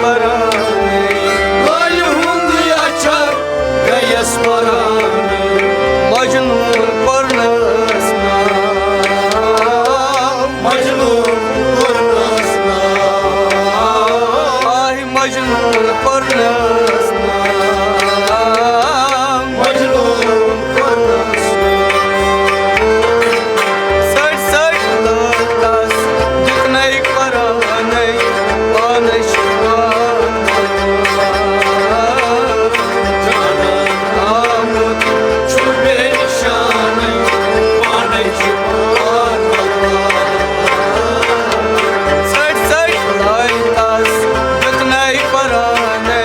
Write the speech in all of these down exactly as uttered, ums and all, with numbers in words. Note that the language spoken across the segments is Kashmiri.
پرانَے۔ لالہِ ہُنٛد اچھر گٔیَس پرانَے۔ مجنوٗن کوٚرنَس ناو۔ مجنوٗن کوٚرنَس ناو۔ آہہِ مجنوٗن کوٚرنَس ناو۔ مجنوٗن کوٚرنَس ناو۔ سٔڑۍ سٔڑۍ لٲج تس، دیُتنَے قرآنَے، پانَے چھُ پان آمُت، چھُ بے نِشانَے، پانَے چھُ پان۔ سٔڑۍ سٔڑۍ لٲج تس، دیُتنَے قرآنَے،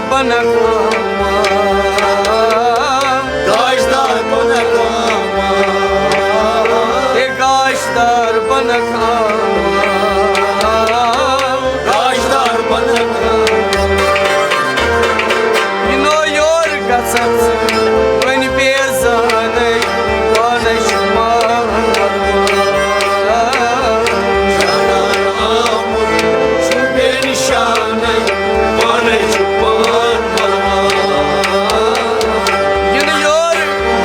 بنک آما، گاشدار بنک آما، اے گاشدار بنک آما، گاشدار بنک آما۔ یہِ نو یور گژھکھ ژٕ وۄنۍ بے زانٕے، پانَے چھُ مان۔ جانان آمُت چھُ بے نِشانَے، پانَے چھُ پان ملان۔ یِنہٕ یور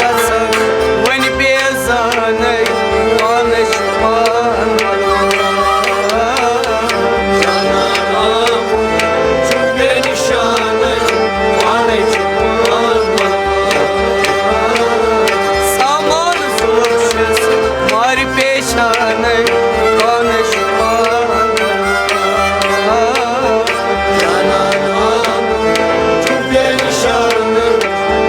گژھکھ وۄنۍ بے زانٕے، پانَے چھُ پان ملان۔ جانان آمُت چھُ بے نِشانَے، پانَے چھُ پان ملان۔ سامان زور چھُس مارِ پیشانَے، پانَے چھُ پان ملان۔ جانان آمُت چھُ بے نِشانَے،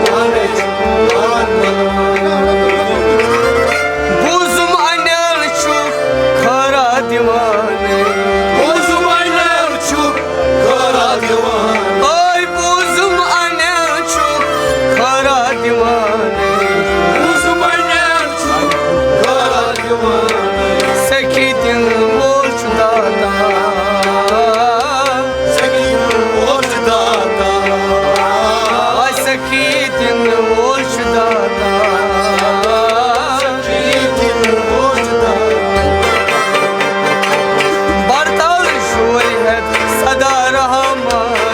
پانَے چھُ پان ملان۔ بوٗزُم اَنٮ۪ن چھُ خٲرا دِوانَے۔ بوٗزُم اَنٮ۪ن چھُ خٲرا دِوان۔ اوے بوٗزُم اَنٮ۪ن چھُ خٲرا دِوانَے۔ بوٗزُم اَنٮ۪ن چھُ خٲرا دِوان۔ سخی دِنہٕ وول چھُ داتا۔ سخی دِنہٕ وول چھُ داتا۔ آ سخی دِنہٕ وول چھُ داتا۔ سخی دِنہٕ وول چھُ داتا۔ بارتال شورِ ہٮ۪تھ صدا رحمان۔